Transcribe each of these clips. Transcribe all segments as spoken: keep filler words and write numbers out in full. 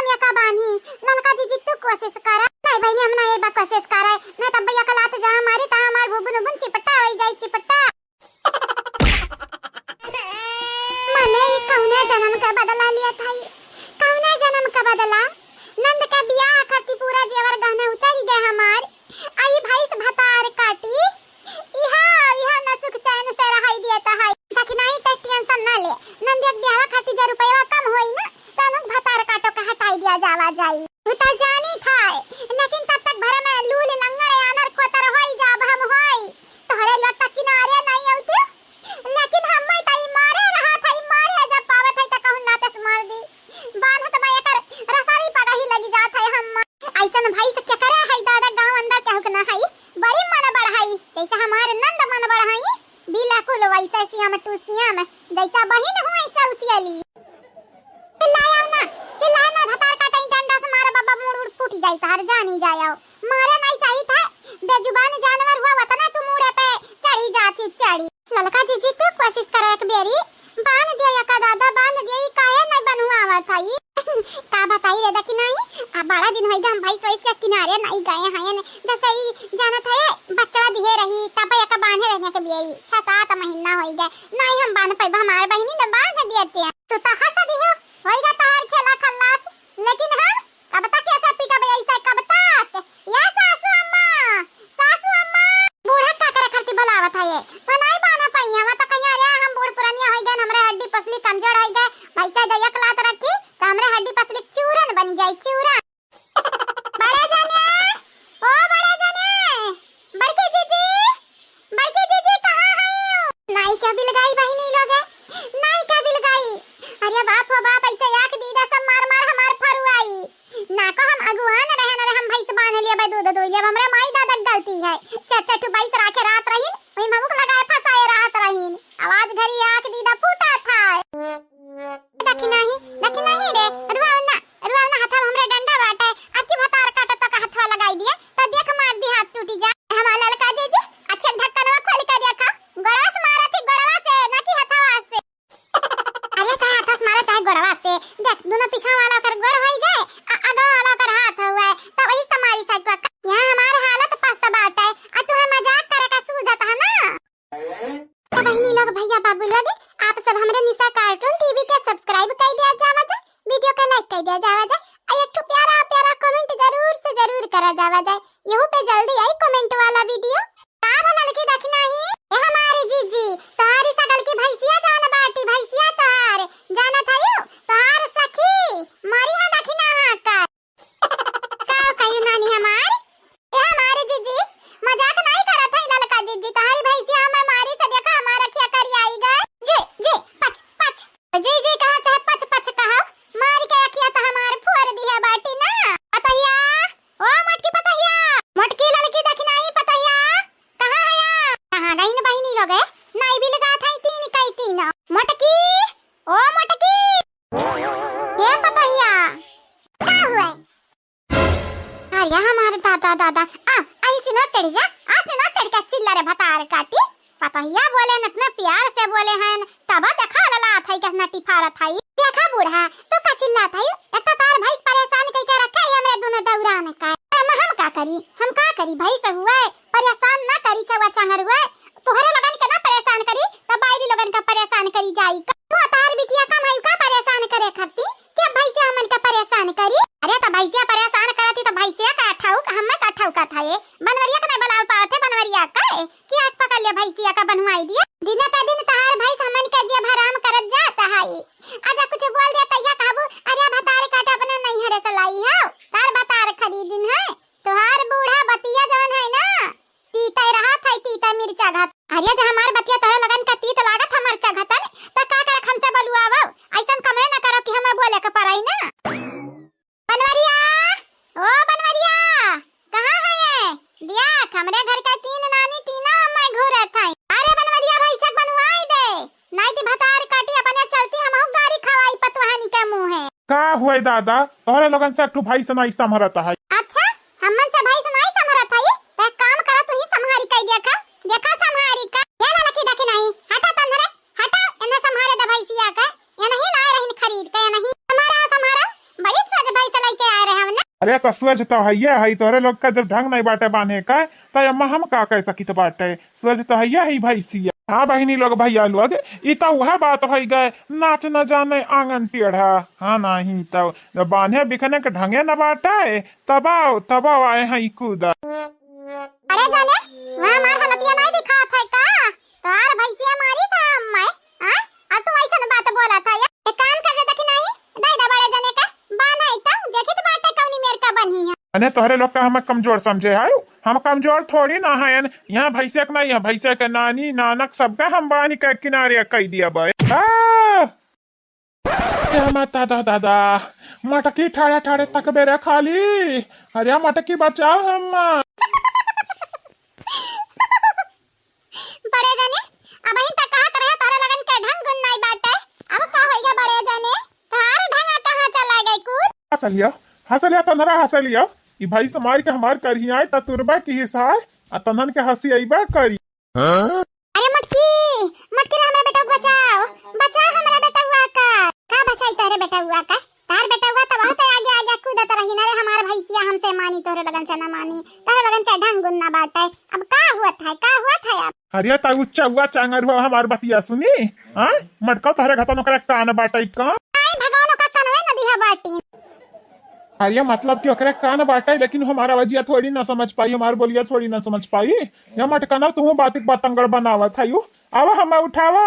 या का बानी, ललका जीजी तू कोशिश करा। नहीं बहिनी, हम ना एक बार कोशिश करा, नहीं तब भैया का लात जहाँ मारी, तहाँ हमार भुबुन उबुन चिपटा होई जाई, चिपटा। मने ई कौने जन्म का बदला लिया था ई? कौने जन्म का बदला? नंद का बियाह खातिर पूरा जेवर गहना उतरी गए हमार। आ ई भैंस भतार काटी, इहा, इहा न सुख चैन से रहाई दिया तहाई। ताकि नहीं तो टेंशन ना ले, नंद एक बियाह खातिर जे रुपया कम होई ना, तो अनुक भतार काटो का हटाई दिया जावा जाई। उ त जानी था, लेकिन तब तक भर में लूल लंगड़ आनर खोतर होई जाब हम होई। तोहरे लोग त किनारे नहीं औते, लेकिन हम त ई मारे रहा था, ई मारे जब पावत है त कहूँ लाते से मार दी। बांधत में एकर रसारी पगही लगी जात है हम। ऐसन भाई से क्या करे है दादा, गाँव अंदर केहू के ना है, बड़ी मन बढ़ाई, जैसे हमारे नंद मन बढ़ाई, बिल्कुल वैसे श्याम टू श्याम, जैसा बहिन हुआ ऐसा उतियली। चिल्लाया ना, चिल्लाया ना, भतार काटे डंडा से मारे बाबा, मूड़ उड़ फूट जाई तोहार, जानी जाया। मारे नहीं चाहिए था, बेजुबान जानवर हुआ, वतना तू मूड़े पे चढ़ी जाती, चढ़ी। ललका जीजी, तू कोशिश करो एक बेरी, बांध दिया या का दादा, बांध दिया, ई काहे नहीं बनुआ आवत है ई? का बताई रे, देखी नहीं, आ बड़ा दिन होई गया, हम भैंस वैस के किनारे नहीं गए हैं, जैसे ई जानत है, बच्चा दिहे रही, तब एक बांधे रहने के बेरी, छह सात महीना होई गए, नहीं हम बांध पाइब, हमार बहिनी न बांध दिए थे। तू तो हंस दियो, होई गया तोहार खेला खल्लास, लेकिन हम कब तक ऐसे पिटब ऐसे, कब तक? या सासू अम्मा, सासू अम्मा। बूढ़ा का करे खातिर बुलावत है ये? तो नहीं बाना पाई, हम तो कहीं, अरे हम बूढ़ पुरानिया होई गए, हमरे हड्डी पसली कमजोर होई गए, भैंसा दया लात रखी, तो हमरे हड्डी पसली चूरन बन जाई, चूरन। बड़े जने, ओ बड़े जने, बड़की जीजी, बड़की जीजी, कहाँ हइउ? नाई के बिलगाई बहिनी लोग है, नाई के बिलगाई। अरे बाप हो बाप, ऐसे आँख दीदा सब मार मार हमार फरुआई। ना को हम अगुआन रहे, ना हम भैंस बांध लिया, भाई दूध दुह लिया, हमरा माई दादा के गलती है। चार चार ठो भैंस राखे रात रहीन, वही ममुक लगाए फंसाए रात रहीन। आवाज घरी आँख दीदा फूटा था। देखी नहीं, देखी नहीं रे, रुआव ना, रुआव ना, हथवा हमरे डंडा बाटे, अबकी भतार काटत तो का हथवा लगाई दिए, तो देख मार दी हाथ टूटी जा। हमार ललका जीजी, अखिया ढक्कनवा खोल के देखा, गोड़वा से मारा थी, गोड़वा से, ना कि हथवा से। अरे चाहे हथवा से मारा, चाहे गोड़वा से, देख दोनों पीछा वाला ओकर गोड़ होई गए, आ आगा वाला ओकर हाथ हुआ है, तो वही से मारी साइकिल का। यहाँ हमार हालत पस्त बाटे, आ तू हम मजाक करे का सूझत है ना? तो बहिनी लोग, भैया बाबू लोग, आप सब हमरे निशा कार्टून टीवी के subscribe कर दिया जावा जाए, video के like कर दिया जावा जाए, और एक ठो प्यारा प्यारा comment जरूर से जरूर करा जावा जाए। यहू पे जल्दी आई comment वाला video। का भा ललकी दखिना ही? ए हमारी जीजी, तोहारी सगल की भैंसिया जान बाटी, भैंसिया तोहार, जानत हयू? तोहार सखी, मरी है दखिना हाँ का। का कही नानी हमार? ए हमारे जीजी, मजाक नाई करत है ललका जीजी, तोहारी भैंसिया हमें मारी से देखा हमार अखिया करियाई गए। जी, जी, पच, पच। जीजी कहा चाहे पच, पच कहा, मारी के अखिया तो हमार फोड़ दिहे बाटी ना। पतहिया, ओ मोटकी पतहिया, मोटकी ललकी दखिनाई पतहिया, कहाँ हया? कहाँ गईन बहिनी लोग? नाई बिलगात है तीन कई तीन। मोटकी, ओ मोटकी। ए पतहिया, का हुआ? अरे हमारे दादा दादा, आ, आई सिनो चढ़ जा, आ सिनो चढ़ के चिल्ला रे भतार काटी। पतहिया बोले न इतना प्यार से बोले हैं, तब देखा लला थाई कितना टिफारा थाई। देखा बूढ़ा, तू का चिल्ला थाई? एक तो तार भैंस परेशान कई के रखा है हमरे दोनों दौरान का। हम, हम का करी, हम का करी, भैंस हुए परेशान ना करी, चौवा चांगर हुए। तोहरे लोगन के ना परेशान करी, तब बायरी लोगन का परेशान करी जाई। का तू तार बिटिया कम है का परेशान करे खाती? के भैंसिया हमन का परेशान करी? अरे तो भैंसिया परेशान करती तो भैंसिया का ठौक, हमें का ठौका था ये? बनवरिया का नहीं बुलाव पावत है, बनवरिया का है कि हाथ पकड़ लिया भैंसिया का बनवाई दिया। दिन पे दिन तहार भैंस हमन का जिया हराम करत जात है। आजा कुछ बोल दिया तैया कहबू, अरे भतार काट अपना नहीं हरे सलाई हो, तार भतार खरीदिन है। तोहार बूढ़ा बतिया जवन है ना, तीते रहा था, तीता मिर्चा घात। अरे, जब हमार बतिया तोहरे लगन का तीत लागत है मिर्चा घातन, त का करक हमसे बलुआवो? ऐसन कमे न करो कि हमें बोले के पड़ाई ना। बनवरिया, ओ बनवरिया, कहाँ है ये? देख, हमरे घर के तीन नानी, तीनों हमें घूरत हैं। अरे बनवरिया, भैंसक बनवाई दे। नाई ती भतार काटी अपने चलती हमहू गारी खवाई पतोहनी के मुँहे। का हुए दादा, तोहरे लोगन से एक ठो भैंस नाई संभरत है। अच्छा, हमन से भैंस नाई संभरत है? त एक काम करा, तू ही संभारी कई दिया का। देखा संभारी का। ये ललकी देखी नहीं, हटा तंदरे, हटा, इन्हें संभारे दे भैंसिया के। ये नहीं लाए रहिन खरीद के, ये नहीं। हमारा संभारा, बड़ी सज भैंस अरे त सोझ त हइये हई, तोहरे लोग का जब ढंग नहीं बाटे बान्हे का, त एम्मा हम का कह सकित बाटे? सोझ त हइये हई भैंसिया। हाँ बहिनी लोग, भैया लोग, ई त उहे बात होइ गए, नाच न जाने आंगन टेढ़ा। हाँ, नहीं त जब बान्हे बिखने के ढंगे न बाटे, तब आओ, तब आओ आए हैं कूदा। अरे जाने, वह हमार हालतिया नहीं दिखात है का? तोहार भैंसिया मारी सा अम्मा, हाँ? अब तू ऐसन बात बोलत है? एक काम कर दे, देखी नहीं, दे दे बड़े जने का, बान्हे तो देखी तो बाटे कौनी मेर का बन्ही है। अने तोहरे लोग का हम कमजोर समझे है? हम कमजोर थोड़ी ना हैं। यहाँ भैंसे के नहीं है, भैंसे के नानी, नानक सबका हम बान्ह के किनारे कई दिया बे। हाँ। ए माता दा दादा, मटकी ठाड़े ठाड़े तकबे रे खाली। अरे मटकी बचाओ हम। बड़े जने, अबहिन त कहत रहे तोहरे लगन के ढंग गुन नाई बाटे। अब का होइगा बड़े जने? तोहार ढंगा कहाँ चला गए कुल? हंस लिया, हंस लिया, तन्हरा हंस लिया। ई भाई से मार के हमार करही आए, त तुरबा की हिसार, आ तन्हन के हंसी अइबा करी। अरे मटकी, मटकी रे, हमरा बेटा के बचाओ, बचाओ हमरा बेटवा का। का बचाई तोहरे बेटवा का? तार बेटवा त बहुत आगे आगे कूदत रही ना रे, हमार भैंसिया हमसे मानी, तोहरे लगन से ना मानी, तोहरे लगन के ढंग गुन ना बाटे। अब का हुआ था, का हुआ था अब? अरे त उ चौवा चांगर हुआ हमार बतिया सुनी, हाँ? मटका तोहरे घतन ओकरा कान बाटे का? आई भगवान ओका कनवे न दिहा बाटी। अरे मतलब कि ओकरे कान बाटे, लेकिन हमार आवाजिया थोड़ी ना समझ पाई, हमार बोलिया थोड़ी ना समझ पाई। या मटकना तुहू बातिक बतंगड़ बनावत है यू। आवा हमें उठावा।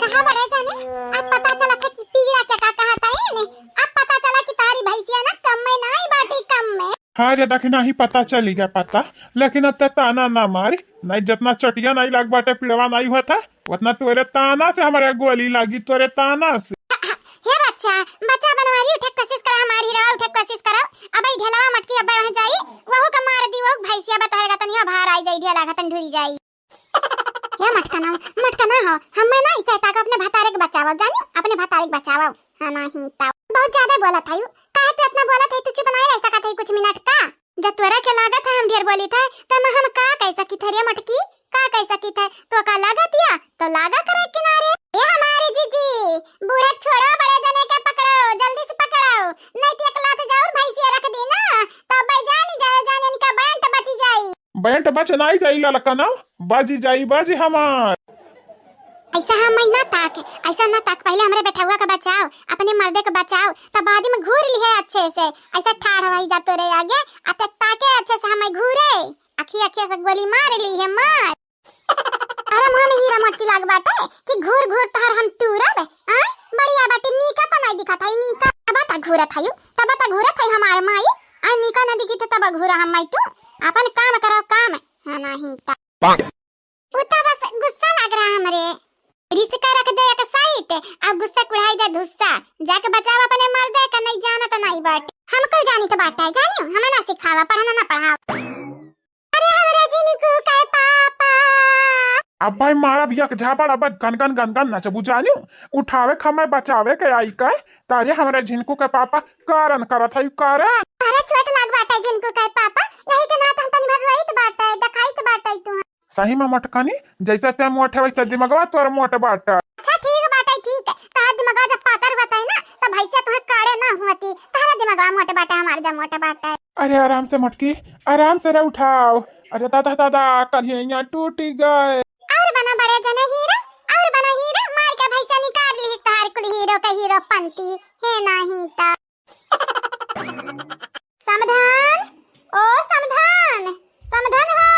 कहा बड़े जाने, अब पता चला था कि पीड़ा क्या का कहा था ने। अब पता चला कि तारी भैंसिया ना कम में ना आई बाटी, कम में। हाँ रे दखिना ही पता चली गया पता, लेकिन अब ते ताना ना मारी, नहीं जितना चटिया नहीं लाग बाटे पीड़वा नहीं हुआ था, उतना तोरे ताना से हमारे गोली लागी, तोरे ताना से। हे बच्चा, बच्चा बनवारी उठे के कोशिश करा, हमार हीरा उठे के कोशिश करा। अब ई ढेलवा मटकी अब वहाँ जाई, वहू के मार दी, वहू भैंसिया बतहर गतनिया बाहर आई जाई, ढेला गतन ढुरी जाई। हे मटकना, मटकना हो, हमें ना इसे ताक अपने भतारे के बचावो, जानियो, अपने भतारे के बचावो। हाँ, नहीं तो। बहुत ज्यादा बोलत है यू। काहे तू इतना बोलत है? तू चुप नहीं रह सकत है कुछ मिनट का? जब तोरा के लागत है हम ढेर बोली थे, त हम, हम का कह सकी थे रे मटकी? का कह सकी थे? तो का लागत या? तो लागा करे किनारे। ए हमारे जीजी, बूढ़े छोड़ो, बड़े जने के पकड़ो, जल्दी से पकड़ो, नहीं तो एक लात जाऊर भैंसिया रख दी ना, तो भाई जानी जाए, जाने इनका बैंट बची जाई। बैंट बच नाई जाई ललकना, बाजी जाई बाजी हमार। ऐसा हम ना ताक, ऐसा ना ताक, पहले हमरे बेटहुआ के बचाओ, अपने मर्दे के बचाओ, तब बाद में घूर लिहे अच्छे से। ऐसा ठाढ़ वही जा तोरे आगे, आ ते ताके अच्छे से हमें घूरे, अखिया अखिया से गोली मार ली है मार। अरे मुँह में हीरा मोती लाग बाटे कि घूर घूर तहर हम तूरब, आय? बढ़िया बाटे, नीका तो नहीं दिखत है, नीका। तब ता घूरत है, तब ता घूरत है हमार माई, आय नीका न दिखी तो तब घूरा हम माई तू, अपन काम करो काम, हाँ नहीं ता। उ त बस गुस्सा लाग रहा हमरे। रिस्का रख दे एक साइड, अब गुस्सा कुढ़ाई दे धुस्सा। जाके बचाव अपने मर्दे का, नहीं जानत नहीं बाटे। हमको जानी तो बाटे, जानियो, हमें ना सिखावा, पढ़ना ना पढ़ावा। अरे हमरे झिनकू के पापा। अब भाई मारा भी एक झापड़, अब गन गन गन गन नचबू जानियो। उठावे खमे बचावे के आई का, तारे हमरे झिनकू के पापा कारण करत है, कारण। अरे चोट लाग बाटे झिनकू के पापा, यही के नात हम तनी भर रोइत बाटे, देखाइत बाटे तू। सही में मोटकनी, जैसे ते मोट है वैसे दिमगवा तोर मोट बाटे। अच्छा ठीक बाटे, ठीक है। तोहर दिमगवा जब पातर होतई ना, तब भैंसिया तुहे काड़े ना होती। तोहरे दिमगवा मोट बाटे, हमार जब मोट बाटे। अरे आराम से मोटकी, आराम से रे उठाओ। अरे दादा दादा, कन्हैया टूट गए। और बना बड़े जने हीरो, और बना हीरो, मार के भैंसिया निकाल ली तोहर कुल हीरो के हीरो पंती। हे नाही ता। समधान, ओ समधान, समधान हो।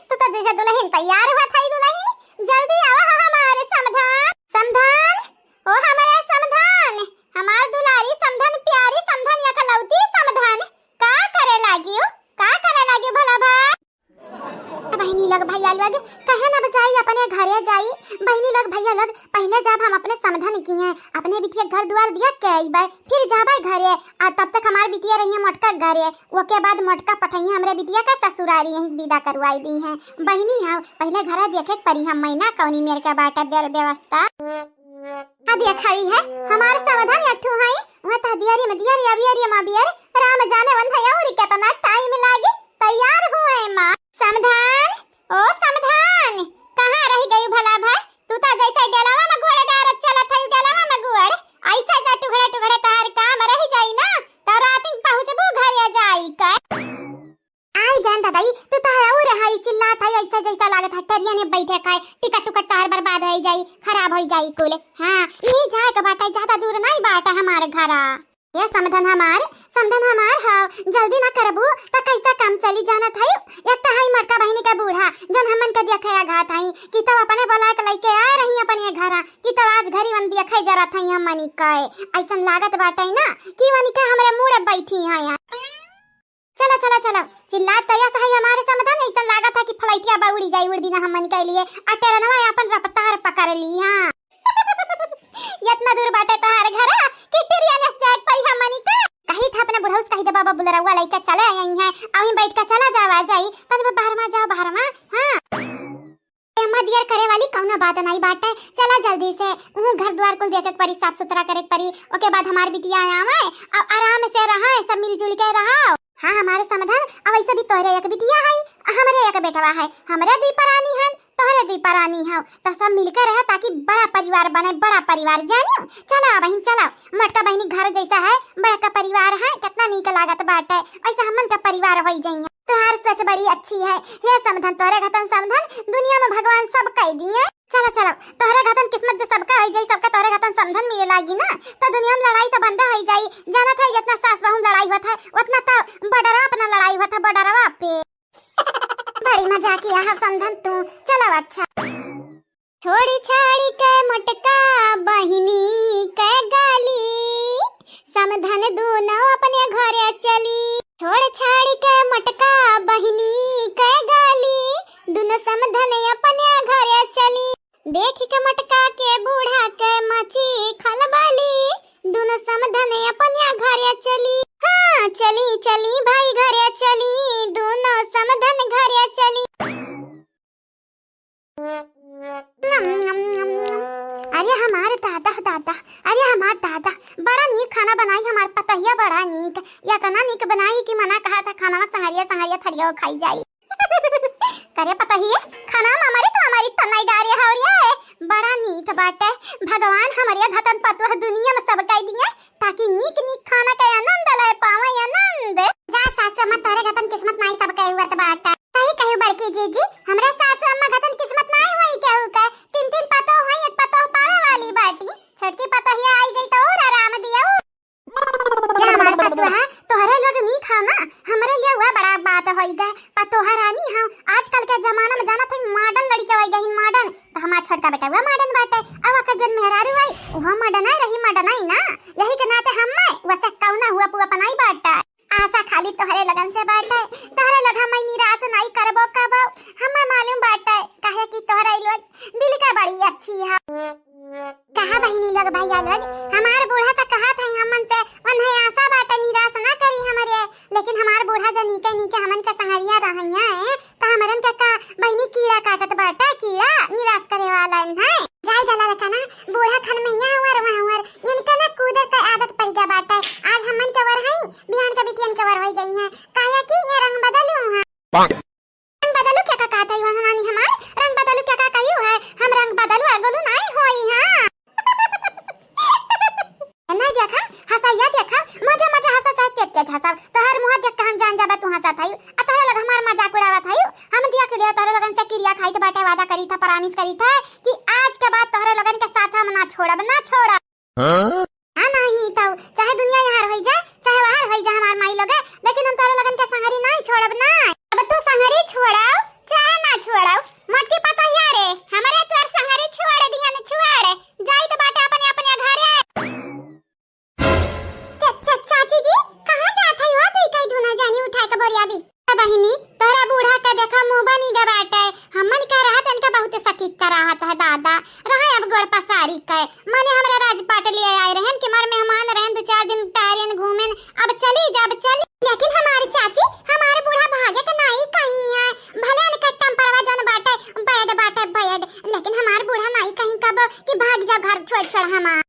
तू तो जैसे दुल्हन तैयार हुआ था, दुल्हन, जल्दी आवा हो हमारे समधान। समधान, ओ हमारे समधान, हमार दुलारी समधान, प्यारी समधान, यखलौती समधान, का करे लागियो, का करे लागियो भला भाई? बहिनी लोग, भैया लोग, कहे ना बचाई, अपने घरे जाई। बहिनी लोग, भैया लोग, पहले जब हम अपने समधन किहे, अपने बिटिया घर दुआर दिया के अइबे, फिर जाबे घरे। आ तब तक हमार बिटिया रहिए मोटका घरे, ओके बाद मोटका पठइए हमरे बिटिया का ससुरारी, यहीं से विदा करवाई दी हैं। बहिनी हाँ, पहले घर देखे के परी हम मैना कौनी मेर के बाटे बेर व्यवस्था। आ देखा, ई है हमार समधन, एक ठो है, वह तह दियरी में दियरी, अबियरी में अबियरी, राम जाने वन है और कितना टाइम लागी तैयार हुए माँ। समधन, ओ समधन, कहाँ रह गई भला भाई? तू तो जैसे डेलवा में गोड़ डारत चलत है, डेलवा में गोड़, ऐसे जे टुकड़े टुकड़े तोहार काम रह जाई ना, तो ए समधन हमार, समधन हमार हौ, जल्दी ना करबू त कैसा काम चली जानत हई? एक त हई मोटका बहिनी का बूढ़ा, जौन हमन के देखै अघात हई, कि तब अपने बोलाय के लइके आए रही अपने घरा, कि तब आज घरी वन देखै जरत हई हमनी के। अइसन लागत बाटै ना कि वनिका हमरे मूड़े बैठी हैं यहाँ। चला, चला, चला, चिल्लात तैयार हई हमारे समधन, अइसन लागत है कि फ्लाइटिया बा उड़ी जाई, उड़ बिना हमन के लिए, आ ट्रेनवा आपन रफ्तार पकड़ ली, हाँ। इतना दूर बाटे तोहार घरा कि ट्रेन से जाए के पड़ी हमनी का। कही था अपने बुढ़ऊ से कही दे बाबा बुलरवा लइके चले आई हैं, अउहीं बैठ के चला जावा जाई, तनी बा बाहर में जाओ, बाहर में, हाँ। ए, अम्मा दियर करे वाली कौनो बात नाई बाटे, चला जल्दी से, उहूँ घर द्वार कुल देखे के पड़ी, साफ सुथरा करे के पड़ी, ओके बाद हमार बिटिया आवे, अब आराम से रहा, सब मिलजुल के रहा। हाँ, हमारे समधन, अब वैसे भी तोहरे एक बिटिया है, हमरे एक बेटवा है, हमरे दी परानी हन, तोहरे दी परानी हौ, तो सब मिलके रहे ताकि बड़ा परिवार बने, बड़ा परिवार जानियो। चला बहिन, चला, मोटका बहिनी घर जैसा है, बड़का परिवार है, कितना नीक लागत बाटे, ऐसा हमन का परिवार होई जाई है। तोहार सोच बड़ी अच्छी है, हे समधन, तोहरे घतन समधन दुनिया में भगवान सब कह दिए। चला, चला, तोहरे घतन किस्मत जो सबका होई जाई, सबका तोहरे घतन समधन मिले लागी ना, तो दुनिया में लड़ाई तो बंद होई जाई। जानत है, जितना सास बहू में लड़ाई होत है, उतना तो बॉर्डरवा पे ना लड़ाई होत है, बॉर्डरवा पे। बड़ी मजाकिया हो समधन तू। चलो अच्छा। छोड़ी छाड़ी के मोटका बहिनी के गाली, समधन दूनो अपने घरे चली। छोड़ छाड़ी के मोटका बहिनी के गाली, दूनो समधन अपने घरे चली। देखि के मोटका के बूढ़ा के मची खलबली, दूनो समधन अपने घरे चली। हाँ, चली, चली भाई घरे चली, दूनो समधन घरे चली। अरे हमार दादा, दादा, अरे हमार दादा, बड़ा नीक खाना बनाई हमार पतोहिया, बड़ा नीक, इतना नीक बनाई कि मना कहा था खाना में संगरिया, संगरिया थरिया खाई जाई। करे पतोहिए, खाना में हमारी तो हमारी तनाई डारे हो रे, बड़ा नीक बाटे। भगवान हमरे घतन पतोह दुनिया में सब कह दिए, ताकि नीक नीक खाना के आनंद ले पावे, आनंद। जा सासु अम्मा, तोहरे घतन किस्मत नाई सबके हुअत बाटे। सही कहू बड़की जीजी, हमरा सासु अम्मा घतन किस्मत नाई होई केहू के। तीन तीन पतोह होई, एक पतोह पावे वाली बाटी। छोटकी पतोहिया आई जाई तो और आराम दियो। या हमार पतोह, तोहरे लोग नीक हो ना, हमरे लिए हुआ बड़ा बात होई गए। पतोह रानी हो, आजकल के जमाना में जानत है modern लड़िका होई गई, modern। तो हमार छोटका बेटा हुआ modern बाटे, अब ओकर जन मेहरारू आई, उहो modern आई रही, modern आई ना। यही के नाते हम्मे वैसे कौना हुआ पुआ पनाई बाटे। आशा खाली तोहरे लगन से बाटे, तोहरे लोग हमें निराश नाई करबो कबो, हमें मालूम बाटे, काहे कि तोहरे लोग दिल का बड़ी अच्छी है। कहा बहिनी लोग, भैया लोग, हमार बूढ़ा तो कहा था हमन से, उन्हें आशा बाटे निराश ना करी हमरे, लेकिन हमार बूढ़ा जो नीके नीके हमन के संगरिया रहइया है, त हमरन के का बहिनी कीड़ा काटत बाटे, कीड़ा निराश करे वाला है। जाए गला लकाना, बूढ़ा खन में यहाँ हुअर वहाँ हुअर, इनका ना कूदे के आदत पड़ गया बाटे। आज हमन के वर हई, बिहान के बिटियन के वर होई जाई है, काहे कि ये रंग बदलू हैं। रंग बदलू क्या का कहत है वहाँ नानी हमार? रंग बदलू क्या का कहियो है? हम रंग बदलू अगलू नाई होई हाँ। नहीं देखा, हंसैया देखा, मजा मजा हंसा चाहे तेज तेज हंसा। तोहर मुँह देख के हम जान जाबे तू हंसत हई। आ तोहरे लोग हमार मजाक उड़ावत हई। हम दिया के लिए तोहरे लोगन से किरिया खाई थे बाटे, वादा करी था, promise करी थे कि आज के बाद तोहरे लोगन के साथ हम ना छोड़ब, ना छोड़ब। हाँ? हाँ, नहीं तो चाहे दुनिया यहाँ होई जाए, चाहे वहाँ होई जाए हमार माई लोग, लेकिन हम तोहरे लोगन के संगरी नहीं छोड़ब ना। अब तू संगरी छोड़ाओ, चाहे ना छोड़ाओ, मोटकी पतोहिया रे, हमरे तोर संगरी छोड़ दिहन, छोड़, जाई तो बाटे अपने अपने घरे। चा-, चा-, चाची जी, कहाँ जात हई हो? दुई कई दूना जानी उठाए के बोरिया बिस-, ए बहिनी, तोहरा बूढ़ा के देखा मुँह बनी गे बाटे। हमन के रहत इनका बहुत सकीत का रहत है दादा। रहे अब गोड़ पसारी के। मने हमरे राजपाट लिए आए रहन कि हमार मेहमान रहन, दो चार दिन टहरेन घूमेन। अब चली जा, अब चली। लेकिन हमारी चाची, हमार बूढ़ा भागे के नाई कहीं है। भले इनका टेम्परवा जन बाटे, bad बाटे, bad। लेकिन हमार बूढ़ा नाई कहीं कब कि भाग जा घर छोड़ छोड़ हमार।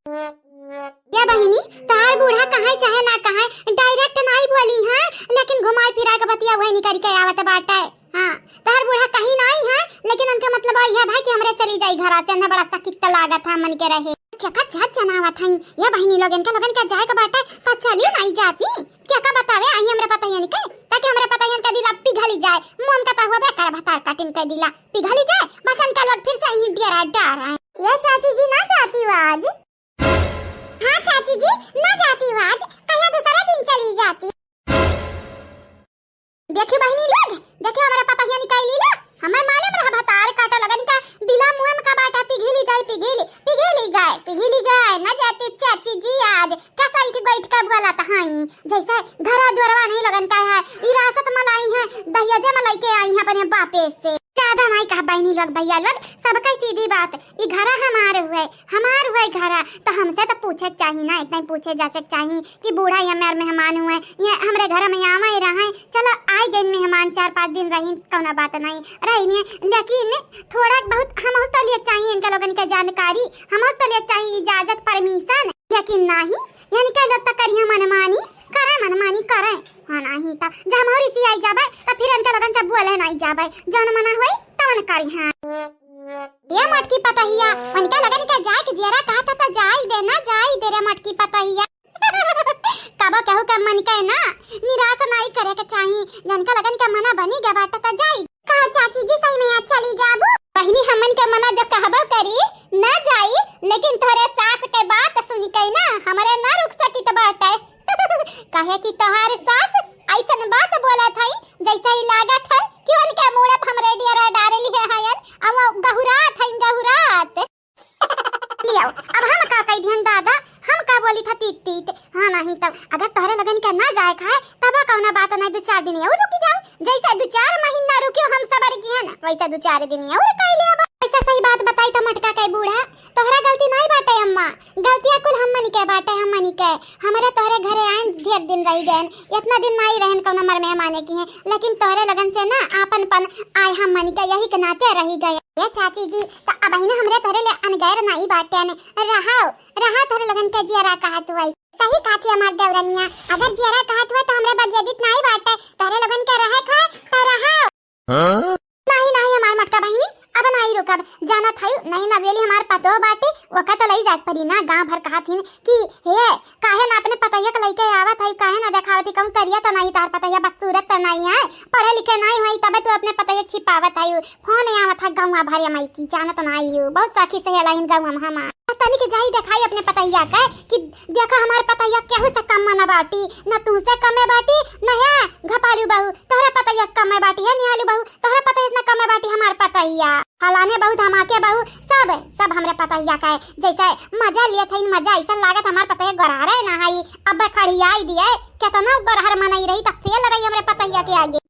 या बहिनी, तोहार बूढ़ा कहे चाहे ना कहे, direct नाई बोली हैं, लेकिन घुमाई फिरा के बतिया वही निकल के आवत बाटे। हाँ, तोहार बूढ़ा कहीं नाई है, लेकिन उनके मतलब यह भाई कि हमरे चली जाई घरा से, इन्हें बड़ा सकित लागत है मन के रहे। क्या का चाट जनावत है, या बहिनी लोगन के, लोगन के जाए के बाटे, त चली नाई जाती। क्या का बतावे आई हमरे पतोहियन के, ताकि हमरे पतोहियन का दिल अब पिघली जाए, मोम का तहुआ बेकार भतार काटिन के दिला पिघली जाए, बस उनका लोग फिर से यहीं डेरा डार आए। ये चाची जी ना जाती हो आज? हाँ चाची जी, ना जाती हूँ आज। कल आई, जैसे घरा दुआरवा नहीं लगन का है, ई रासत मा लाई है, दहियजे मा लइके आई है अपने बापे से। ज्यादा नहीं कहा बहिनी लोग, भैया लोग, सबका सीधी बात, ई घरा हमार हुए, हमार हुए घरा, तो हमसे तो पूछे के चाही ना, इतना ही पूछे जाचे के चाही कि बूढ़ा ये हमार मेहमान हुए, ये हमरे घर में आवे रहे, चलो आई गई मेहमान, चार पाँच दिन रही, कौनो बात नहीं रही, लेकिन थोड़ा बहुत हम तो लिए चाहिए इनका लोगन के जानकारी, हम तो लिए चाहिए इजाजत, परमिशन, लेकिन नहीं, इनके लोग तो करिए मनमानी, करे मनमानी करे। हाँ, नहीं तो जब हम और इसी आई जाबे तो फिर इनके लोगन से बोले नहीं जाबे, जौन मना हुई तवन करी। हाँ, ये मोटकी पतहिया, उनके लगन के जाए के जियरा कहा था तो जाई दे ना, जाई दे रे मोटकी पतहिया। कबो केहू के मन के ना निराश नहीं करे के चाही, जिनके लगन के मना बनी गए बाटे तो जाई। का चाची जी सही में आज चली जाबू? बहिनी, हमन के मना जब कहबो करी ना जाई, लेकिन तोहरे सास के बात सुन के ना हमरे ना रुक सकित बाटे। काहे कि तोहार सास ऐसन बात बोलत हई, जैसे ही लागत है कि उनके मूड़े पे हमरे डियरा डारे लिए हयन, अउ वो गहुरात हई, गहुरात। लियाओ, अब हम का कह दिहन दादा, हम का बोली था तीत तीत। हाँ, नहीं तब अगर तोहरे लगन के ना जाए खाए, तब कौनो बात नहीं, दो चार दिन और रुकी जाओ, जैसे दो चार महीना रुकियो हम सबर की है ना, वैसे दो चार दिन और कह लिया। वैसे सही बात बताई तो मोटका के बूढ़ा, तोहरा गलती नहीं बाटे अम्मा, गलतिया कुल हमनी के बाटे, हमनी के। हमरे तोहरे घरे आयन ढेर दिन रही गए, इतना दिन नहीं रहन कौनो मर मेहमाने की है, लेकिन तोहरे लगन से ना आपनपन आए हमनी के, यही के नाते रही गए। ए चाची जी, त अबहिने हमरे तोहरे ले अनगैर नाई बाटेन। रहाओ, रहा तोहरे लोगन के जियरा कहत हुई। सही कहत ही हमार देवरनिया, अगर जियरा कहत हुई त हमरे बगेदित नाई बाटे, तोहरे लोगन के रहे खाए त रहाओ। हाँ? नहीं, नहीं हमार मोटका बहिनी, अब नाई रुकब। जानत हयू, नहीं नवेली हमार पतोह बाटे, ओका त लई जाए परी ना। गाँव भर कहत हिन कि हे, काहे ना अपने पतोहिया के लइके आवत हई, काहे ना देखावत ही, कहूँ करिया त नाई, तार पतोहिया बदसूरत त नाई है, पढ़े लिखे नाई होई, तबे तू अपने पतोहिया छिपावत हई। फोन आवत है गौवा भरे माई की, जानत नाई हो, बहुत साखी से हलाइन गौवा में हमार। तनिक जाई देखाई अपने पतोहिया के कि देखा हमार पतोहिया केहू से कम ना बाटी, ना तू से कमे बाटी, ना है घपालू बहू, तोहरे पतोहिया से कमे बाटी है, निहालू बहू, तोहरे पतोहिया से ना कमे बाटी हमार पतोहिया। फलाने बहू, धमाके बहू, सब, सब हमरे पतोहिया का है। जैसे मजा लिए थे, मजा ऐसा लागत हमार पतोहिया गोरहरे ना हई, अब खड़ियाई दिए, केतना गोरहर मनई रही त फेल रही हमरे पतोहिया के आगे।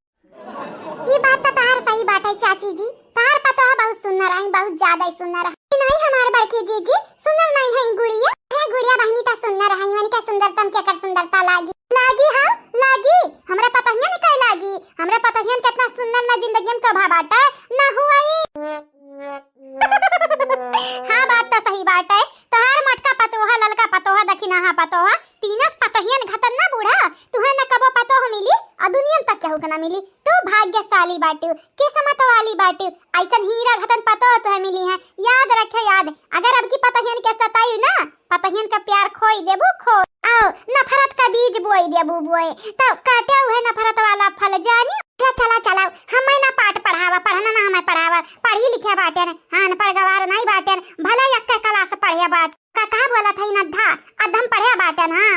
ई बात त तहार सही बाटे चाची जी, तहार पतोह बहुत सुंदर आई, बहुत ज्यादा ही सुंदर आई। नहीं हमार बड़की जीजी, सुंदर नहीं है गुड़िया? अरे गुड़िया बहिनी त सुंदर है, वनी के सुंदरतम के कर सुंदरता लागी। लागी हाँ, लागी। हमरे पतोहियन के लागी। हमरे पतोहियन केतना सुंदर ना जिंदगी में कभा बाटे, ना हुई। हाँ, बात त सही बाटे। तोहार मोटका पतोहा, ललका पतोहा, दखिनहा पतोहा, तीनों पतोहियन घतन ना बूढ़ा, तुहे न कबो पतोह मिली, और दुनिया में तक केहू के ना मिली। तू भाग्यशाली बाटू, किस्मत वाली बाटू, ऐसन हीरा घतन पतोह तुहे मिली है। याद रखे, याद, अगर अब की पतोहियन के सताई ना, पतोहियन का प्यार खोई देबू, खो। आओ, नफरत का बीज बोई देबू, बोए, तब काटे उहे नफरत वाला फल जानी। ले चला, चलाओ, हमें ना पाठ पढ़ावा, पढ़ना ना हमें पढ़ावा, पढ़ी लिखे बाटेन, हाँ, अनपढ़ गवार नहीं बाटेन, भले एक क्लास पढ़े बाट। का, का बोलत हई नद्धा? अधम पढ़े बाटेन, हाँ।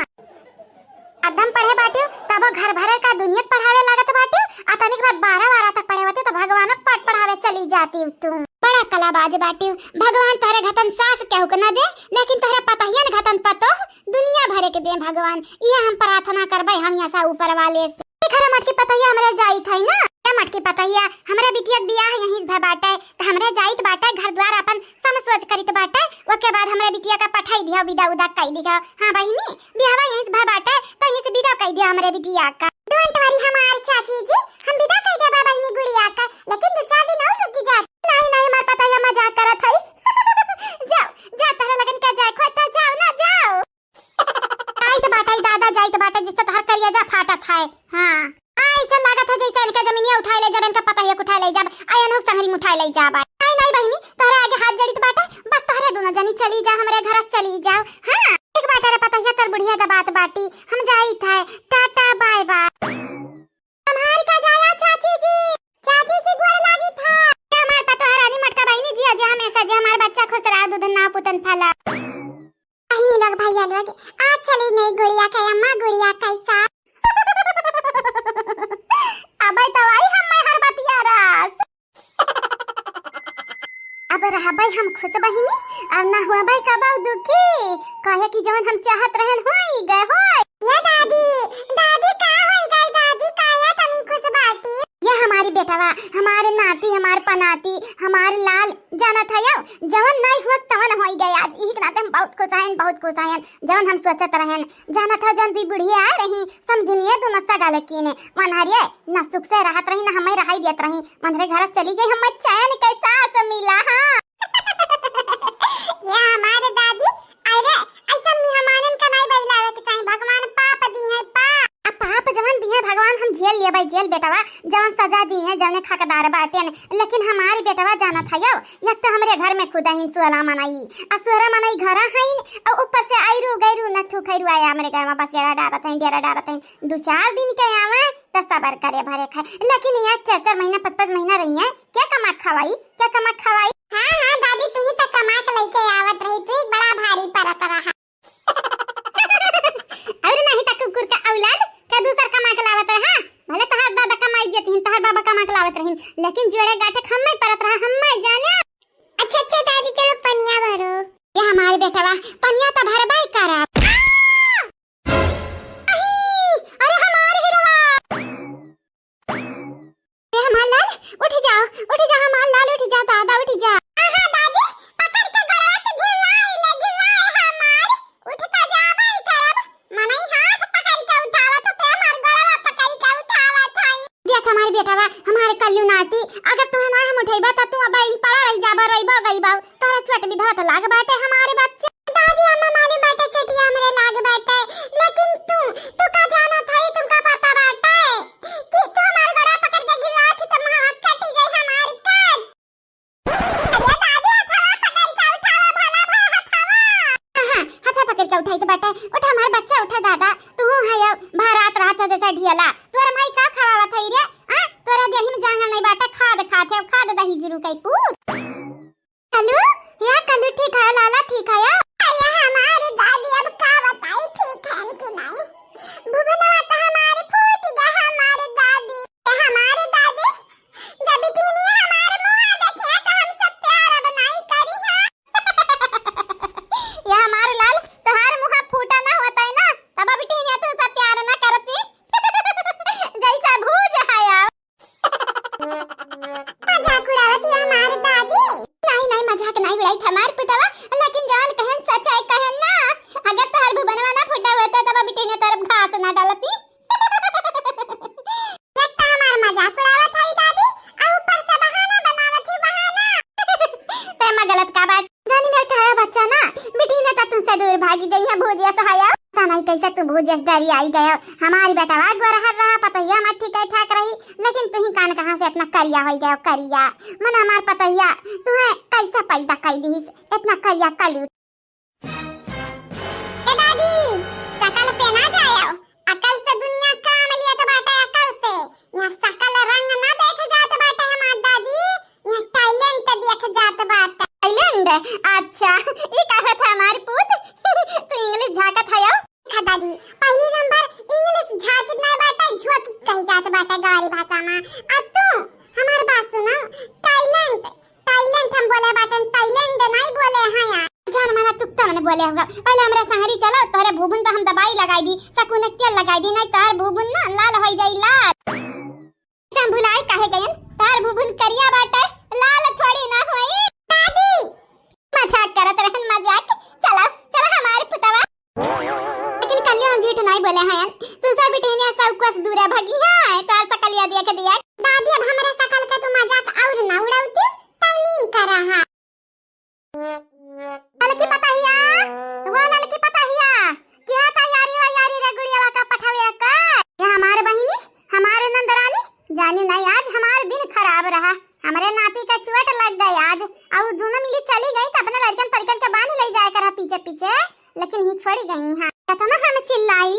अधम पढ़े बाटियो, तबो घर भरे का दुनिया के पढ़ावे लागत बाटियो, आ तनिक बाद बारह बारह तक पढ़े होते तो भगवान के पाठ पढ़ावे चली जाती तू। बड़ा कलाबाज बाटियो, भगवान तोहरे घतन सास केहू के न दे, लेकिन तोहरे पतोहियन घतन पतोह दुनिया भरे के दे भगवान। ये हम प्रार्थना करबे हम यहाँ से ऊपर वाले से। देख रे मोटकी पतोहिया हमरे जाइत हई ना, ए मोटकी पतोहिया, हमरे बिटिया के बियाह यहीं से भय बाटे, त हमरे जाइत बाटे, घर द्वार अपन समझ सोच करित बाटे, ओके बाद हमरे बिटिया का पठाई दिहो, विदा उदा कई दिहो। हाँ बहिनी, बियाहवा यहीं से भय बाटे, त यहीं से विदा कई दिहो हमरे बिटिया का। Don't worry हमार चाची जी, हम विदा कई देबा बहिनी गुड़िया का, लेकिन दो चार दिन और रुकी जा। नहीं, नहीं, हमार पतोहिया मजाक करत हई। जाओ, जा, तहरा लगन का जाए, खोता जाओ ना, जाओ। जाइत बाटे दादा, जाइत बाटे, जिससे तोहर करिया जा फाटत है। हाँ, हाँ, ऐसा लागत है जैसे इनका जमीनिया उठाए ले जाबे, इनका पतोहिया के उठाए ले जाबे, आ एनहु के संगरी में उठाए ले जाबे। नहीं, नहीं बहिनी, तोहरे आगे हाथ जड़ित बाटे, बस तोहरे दोनों जनी चली जा, हमरे घर चली जाओ। हाँ, एक बाटे रे पतोहिया, तोर बुढ़िया दबात बाटी, हम जाइत है, टाटा बाय बाय। हमार का जाया चाची जी, चाची जी गोड़ लागी था। हमार पतोह रानी मोटका बहिनी जी, अजे हमेशा जे हमार बच्चा खुश रहा, दूध ना पुतन फला। बहिनी लोग, भैया लोग, आज चली गई गुड़िया के अम्मा, गुड़िया के साथ। अबे तो आई हम हर बतिया रास। अब रहबे हम खुश बहिनी, अब ना हुआबे कबो दुखी, कहे कि जवन हम चाहत रहन होई गए होई। ये दादी, जवन नाई हुआ तवन होई गए आज। इही के नाते हम बहुत खुश हयन, बहुत खुश हयन। जवन हम सोचत रहन, जानत हो जवन दी बुढ़िया आए रही, समधिनिये दुनो सगा लकीन है। वनहरिये ना सुख से रहत रही, ना हमें रहाई देत रही। वनहरे घर चली गई, हमें चैन के सांस मिला। हाँ। या हमारे दादी, अरे, ऐसा मेहमानन का नाई बहिलावे के चाही, भगवान पाप दी है, पाप। आ पाप जवन दी है भगवान, हम झेल लेबै, झेल बेटवा, जवन सजा दी है, जवने हकदार बाटेन। लेकिन हमारी बेटवा जानत हयो, एक तो हमरे घर में खुदा ही सोलह मनई, आ सोलह मनई घर हईन, और ऊपर से आयरू गैरू नथु खैरू आया हमरे घर में बसेरा डारत हईन, डेरा डारत हईन। दो चार दिन के आवे, त सबर करे भरे खाए, लेकिन यहाँ चार चार महीना, पाँच पाँच महीना रही है, क्या कमा खवाई, क्या कमा खवाई? हाँ, हाँ, दादी, तू ही तो कमा के लेके आवत रही, तू ही बड़ा भारी पड़त रहा। और नहीं तो कुकुर का औलाद, का दूसर कमा के लावत रहा? भले तोहार दादा कमाई देत हिन, तोहार बाबा कमा के लावत रहिन, लेकिन जोड़े गांठे हम्मे पड़त रहा, हम्मे जाने। अच्छा, अच्छा, दादी, चलो पनिया भरो। ये हमारे बेटवा, पनिया तो भरबा ही करब। आ! अही! अरे हमार हिरवा! ए हमार लाल, उठ जाओ, उठ जाओ हमार लाल, उठ जाओ दादा, उठ जाओ। आहा दादी, पकड़ के गोड़वा से गिरवाई ले, गिरवाई हमार, उठ तो जाबे ही करब। मनई हाथ पकड़ के उठावत थे, हमार गोड़वा पकड़ के उठावत हई। देख हमार बेटवा, हमार कल्लू नाती, अगर तू ना हम उठैबा त तू अब यहीं पड़ा रह जाबा, रोइबो गइबो। तोहरा चोट भी धोत लाग बाटे हमारे बच्चे। दादी, अम्मा मालूम बाटे चोटिया हमरे लाग बाटे, लेकिन तू, तू का जानत हई, तुमका पता बाटे कि तू हमार गोड़ा पकड़ के गिरा थी त मुहवा कट जाई हमार कट। अरे दादी, हथवा पकड़ के उठावा, भला भा हथवा। हाँ, हाँ, हथवा पकड़ के उठाई त बाटे, उठा हमार बच्चा, उठा दादा, तू है अब भा रात रात हो जैसा ढियला, तोर माई का खवावत है रे? आ, तोरे देही में जांगर नहीं बाटे, खाद खात है, खाद दही जीरू कई पूत। कलू, या कलू ठीक है, लाला ठीक है या? अरे हमारे दादी, अब का बताई, ठीक है कि नहीं? भुवनवा तो हमारे फूट गया, हमारे दादी, हमारे दादी, जब इतनी हमारे मुँह देखिया तो हमसे प्यार अब नहीं करी है। ये हमारे लाल, तोहार मुँह फूटा ना होता है ना, तब अब इतनी तुमसे प्यार ना करती। जैसा भूज है यार। मजाक उड़ावत हिया हमार दादी। नहीं, नहीं, मजाक नहीं उड़ाई था हमार पुतवा, लेकिन जवन कहन सच है कहन ना। अगर तोहर भुवनवा ना फूटा होता तब अभी टीने तरफ घास ना डालती। एक तो हमार मजाक उड़ावत है दादी, और ऊपर से बहाना बनावत ही बहाना। ते में गलत का बात? जानी मेरे कहा बच्चा ना, बिटिया तो तुमसे दूर भागी गई है, भूजिया सहाया। पता नहीं कैसे तू भूजिया से डरी आई गयो। हमारी बेटवा गोरहर रहा, पतोहिया हमार ठीक है ठाक रही, लेकिन तू ही कान कहाँ से इतना करिया हो गयो, करिया। मन हमार पतोहिया, तुम्हें कैसा पैदा कर दीस, इतना करिया कलू। ए दादी, शकल पे ना जायो, अकल से दुनिया काम लियत बाटे, अकल से। यहाँ शकल रंग ना देख जात बाटे हमार दादी, यहाँ talent देख जात बाटे। Talent? अच्छा, ई कहत है हमार पूत, तू English झांकत है यो? खा दादी, पहली नंबर English झांकित ना बाटे, झोंकित कही जात बाटे गवारी भाषा में। आ तू हमार बात सुनो, talent, talent हम बोले बाटन, talent नहीं बोले हैं यार। जान माना तू तमने बोले होगा। पहले हमरा संगरी चलो, तोहरे भूबुन तो हम दवाई लगाई दी, सकुन के तेल लगाई दी, नहीं तोहर भूबुन ना लाल होई जाई लाल। से हम भुलाए काहे गयन? तोहर भूबुन करिया बाटे, लाल थोड़ी ना होई। दादी! मजाक करत रहन, मजाक। चलो, चलो हमारे पुतवा। लेकिन कल्याण झूठ नहीं बोले हैं, तू सब बिटिया सब कुछ दूर भगी है, तोहर सकलिया देख दिया। दादी, अब हमरे सकल का तू मजाक और ना उड़ावती, तब नहीं करा है। ललकी पतहिया, वो ललकी पतहिया, क्या तैयारी वैयारी रे गुड़ियावा का पठावे का? ये हमारे बहिनी, हमारे नंदरानी, जानी नहीं आज हमारे दिन खराब रहा, हमरे नाती का चोट लग गई आज, और दोनों मिली चली गई तो अपने लड़कन परिकन के बांध ले जाए कर पीछे पीछे, लेकिन ही छोड़ी गई हैं। इतना हम चिल्लाई,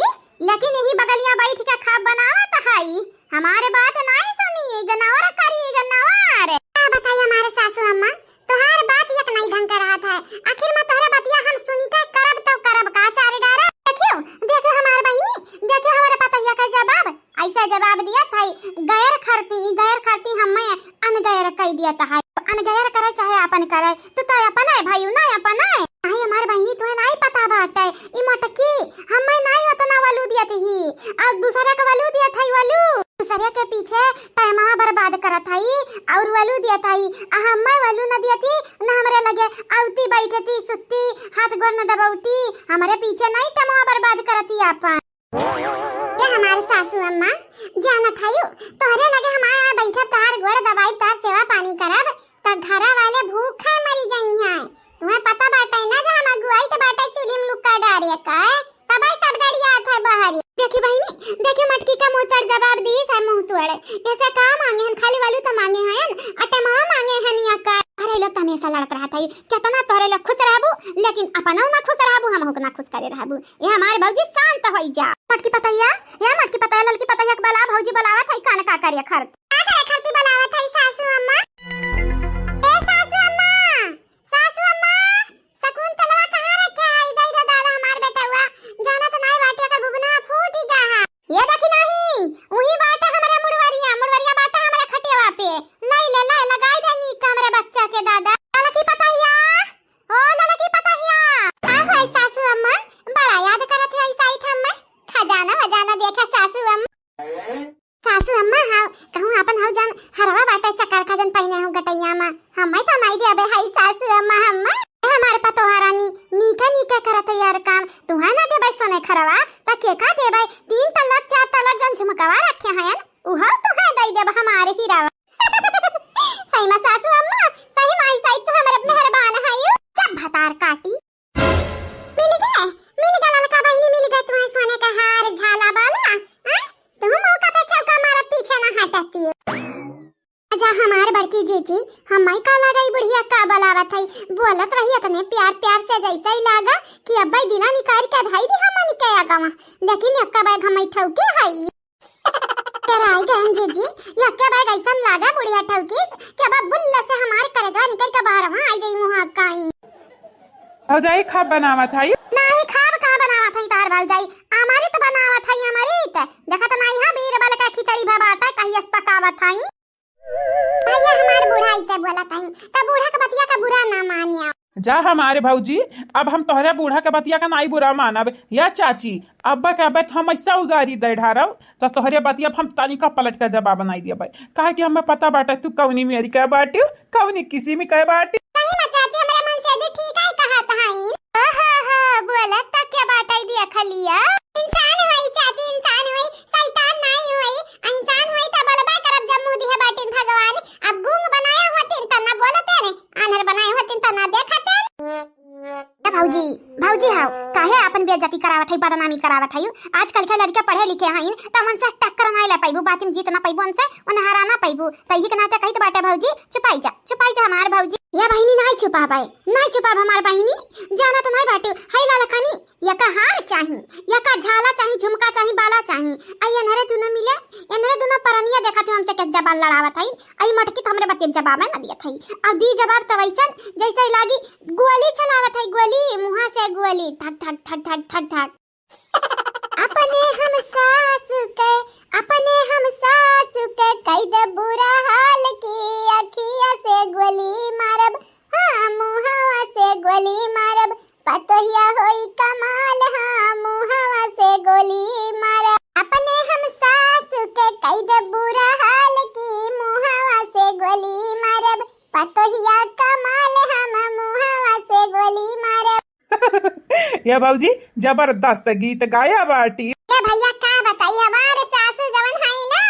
लेकिन यही बगलिया बैठ के खाब बनावत हई, हमारे बात नहीं सुनी, इग्नोर करी, इग्नोर। का बताई हमारे सासू अम्मा, तोहार बात एक नहीं ढंग का रहत है। आखिर में तोहरे बतिया हम सुनी के करब तो करब का चारी डारा। देखियो, देखियो हमार बहिनी, देखियो हमारे पतहिया का जवाब, ऐसा जवाब दिया था, गैर करती, गैर करती हमें अनगैर कह दिया था। अनगैर करे चाहे अपन करे, तू तो अपन है भाई, ना अपन है। आई हमार बहिनी, तुहे नहीं पता बाटे, ई मोटकी हमें नहीं उतना वलू दिया थी, और दूसरा का वलू दिया था वलू। तोहरे के पीछे टाइमवा बर्बाद करत हई और वलू दियत हई। आ हम्मे वलू न दियती, न हमरे लगे आवती, बैठती, सुतती, हाथ गोड़ न दबौती, हमरे पीछे नहीं टाइमवा बर्बाद करती आपन। ये हमार सासू अम्मा, जानत हयू, तोहरे लगे हमार बैठब, तोहार गोड़ दबाई, तोहार सेवा पानी करब, त घरा वाले भूखे मरी जइहैं। तुम्हें पता बाटे ना, जे हम अगुआई त बाटे चूल्ही में लुक्का डारे का, तबे सब डरियात है बहरी। देखी बहिनी, देखी मटकी का मुंह तर जवाब दी है मुंह तोड़। ऐसे का मांगे हन, खाली वालू त मांगे हन, अटे माँ मांगे हन या का। अरे लोग त हमेशा लड़त रहत है, केतना तोहरे लोग खुश रहबू, लेकिन अपनौ ना खुश रहबू, हमहू के ना खुश करे रहबू। ये हमार भौजी शांत होई जा। मटकी पतैया, ये मटकी पतैया, ललकी पतैया के बला, भौजी बलावत है, कान का करे खरती। का करे खरती बलावत है सासू अम्मा? ए सासू अम्मा, सासू अम्मा, शकुंतलवा कहाँ रखे है? दे दे दादा हमार बेटवा, जानत नाई बाटे ओकर बुबना फूटी गा है। ये देखी नहीं, उही बाटे हमरे मुड़वरिया, मुड़वरिया बाटे हमरे खटियावा पे। लाई ले, लाई, लगाई दे नीक हमरे बच्चा के दादा। ललकी पतैया, ओ ललकी पतहिया, का होई सासू अम्मा? बड़ा याद करत है ऐसा ही था मैं। खजाना वजाना देखा सासू अम्मा। सासू अम्मा, हाँ, कहूँ अपन हौ जन हरवा बाटे चक्कर का जन पहिने हूँ गटैया मा। हम्मे तो नहीं देबे है सासू अम्मा हम्मे। ए हमारे पतोहा रानी, नीके नीके करत है यार काम। तुहा ना देबे सोने खरवा, त के का देबे? तीन तलक, चार तलक जन झुमकवा रखे हैं, उहो तुहा दे देब हमारे हीरावा। सही में सासू अम्मा, सही में ऐसा ही तो हमरे मेहरबान है यू। चुप भतार काटी। मिल गए, मिल गए ललका बहिनी, मिल गए तुम्हें सोने का हार झाला बाला। हैं? तुम मौका पे चौका मारत पीछे ना हटती हो। अच्छा हमार बड़की जीजी, हम्मे का लगई बुढ़िया का बलावत है, बोलत रही इतने प्यार प्यार से जैसे ही लागा कि अब्बे दिला निकाल के धई दी हमनी के आगवा, लेकिन एक्का बैग हम्मे ठौके है। डराई गयन जीजी, यक्के बैग ऐसन लागा बुढ़िया ठौकीस कि अब बुल्ला से हमार करेजवा निकल के बाहर वहाँ आई जाई मुँह काई। भौजाई खाब बनावत हई? नाही खाब कहाँ बनावत हई तोहार भौजाई, अमृत बनावत हई अमृत। देखत नाही हा बीरबल का खिचड़ी भबाटा कहियस पकावत हई। भैया हमार बूढ़ा ऐसे बोलत हई, त बूढ़ा के बतिया का बुरा ना मानिया। जा हमारे भौजी, अब हम तोहरे बूढ़ा के बतिया का नाई बुरा मानब। या चाची, अब्बे के अब्बे हम ऐसा उगारी दे ढारब, त तोहरे बतिया हम तनिका पलट के जवाब नाई देबे, काहे कि हमें पता बाटे तू कौनी मेरी के बाटियो, कौनी किसिम के बाटियो। सही में चाची, हमरे मन से भी ठीक है कहत हई। ओहो हो, बोलत त के बाटे देख लिया। इंसान होई चाची, इंसान होई, शैतान नाई होई। इंसान होई त बोलबे करब जब मुँह दिहे बाटिन भगवान। अब गूंग बनाया होतिन त ना बोलते रे, आन्हर बनाए होतिन त ना देखते। ए भौजी, भौजी हाव, काहे आपन बेइज्जती करावत हई, बदनामी करावत हई? आजकल के लड़के पढ़े लिखे हईन, त उनसे टक्कर नाई ले पाइबू, बातिम जीत ना पाइबू उनसे, उन्हें हरा ना पाइबू। त यही के नाते कहित बाटे भौजी, चुपाई जा, चुपाई जा हमार भौजी। या बहिनी नाई चुपाबे, नाई चुपाब हमार बहिनी, जाना त नाई बाटू, हई लालखनी, यका हार चाही, यका झाला चाही, झुमका चाही, बाला चाही। आई एनहरे दुनो मिले, एनहरे दुनो परनिया देखा तू हमसे के जबान लड़ावत हई। आई मटकी त हमरे बतिया जवाब न दियत हई। अब दी जवाब त वैसन जैसे लागी गोली चलावत हई, गोली, मुँहा से गोली, ठक, ठक, ठक, ठक, ठक, ठक। अपने हम सासु के, अपने हम सासु के कई दे बुरा हाल की अखिया से गोली मारब, हाँ, मुँहवा से गोली मारब। पतोहिया होई कमाल, हाँ, मुँहवा से गोली मारब। अपने हम सासु के कई दे बुरा हाल की मुँहवा से गोली मारब। पतोहिया कमाल, हम मुँहवा से गोली मारब। ये भौजी, जबरदस्त गीत गाया बाटी। ए भैया, का बताई, हमार सासू जवन हई ना,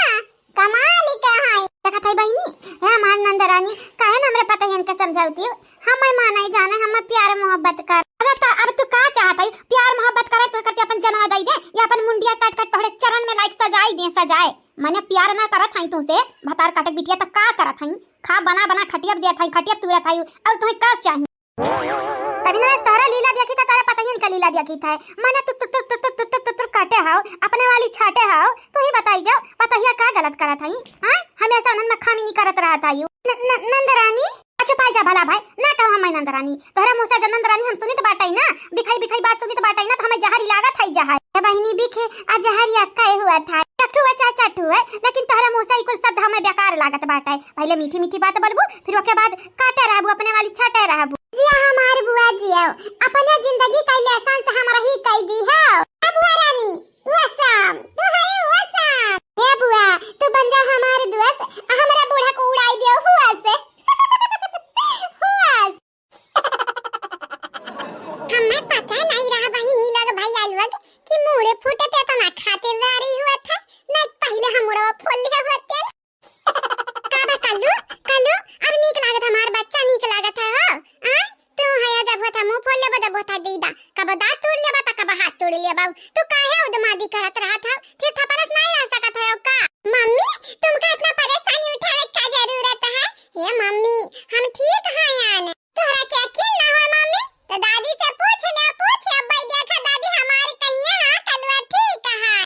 कमाल ही का हई। देखत हई बहिनी, ए हमार नंदरानी, काहे न हमरे पतोहियन के समझौती हो? हम मानाई जाने, हम प्यार मोहब्बत कर। अरे त अब तू का चाहत हई? प्यार मोहब्बत करे तो करती अपन जनवा दई दे, या अपन मुंडिया काट काट तोहरे चरण में लाइक सजाई दे, सजाए। मने प्यार ना करत हई तुमसे, भतार काटक बिटिया त का करत हई? खा बना बना खटिया देत हई, खटिया तुरत हई, और तुम्हें का चाही? तभी ना तोहरा लीला देखी था, तोहरा पतहियन का लीला देखी था। मने तू, तू, तू काटे हाव, अपने वाली छाटे हाव, तू ही बताई जाओ, पतहिया का गलत करत हई? हाँ, हमेशा उन्हन में खामी नहीं करत रहत हई। न, न, नंदरानी, अच्छा पाई जा भला भाई, ना कहो हमें नंदरानी, तोहरा मुँह से जब नंदरानी हम सुनित बाटई ना, बिखाई बिखाई बात सुनित बाटई ना, तो हमें जहर ही लागत हई जहर। ए बहिनी बिखे, आ जहर या का हुआ था? चट्टू है चाहे चट्टू है, लेकिन तोहरा मुँह से ई कुल शब्द हमें बेकार लागत बाटई। पहले मीठी मीठी बात बोलबू, फिर ओके बाद काटे रहबू, अपने वाली छाटे रहबू। जिया हमार बुआ जियो, अपने जिंदगी का lesson से हमरा ही कई दी हो। ए बुआ रानी, वसम, तू है वसम। ए बुआ, तू बन हमरा बूढ़ा को उड़ाई दियो हुआ से। हुआ से। हमें पता नहीं रहा बहिनी लोग भैया लोग कि मूड़े फूटे पे इतना खातिरदारी हुआ था, नहीं पहले हम मुड़वा फोड़ लिया होते। का बा कल्लू, कल्लू, अब नीक लागत हमार बच्चा, नीक लागत है हो? आय, तू है जब होता मुंह फोड़ लेबा, जब होता दीदा, कब दांत तोड़ लेबा, त कब हाथ तोड़ लेबा। तू काहे उदमादी करत रहत हो? फिर थपरस नहीं रह सकत है का? मम्मी, तुमका इतना परेशानी उठावे का जरूरत है? हे मम्मी, हम ठीक हैं यान। तोहरा के यकीन ना हो मम्मी, तो दादी से पूछ ले, पूछ। अब भाई देखा दादी हमार कहिए हाँ कलुआ ठीक है।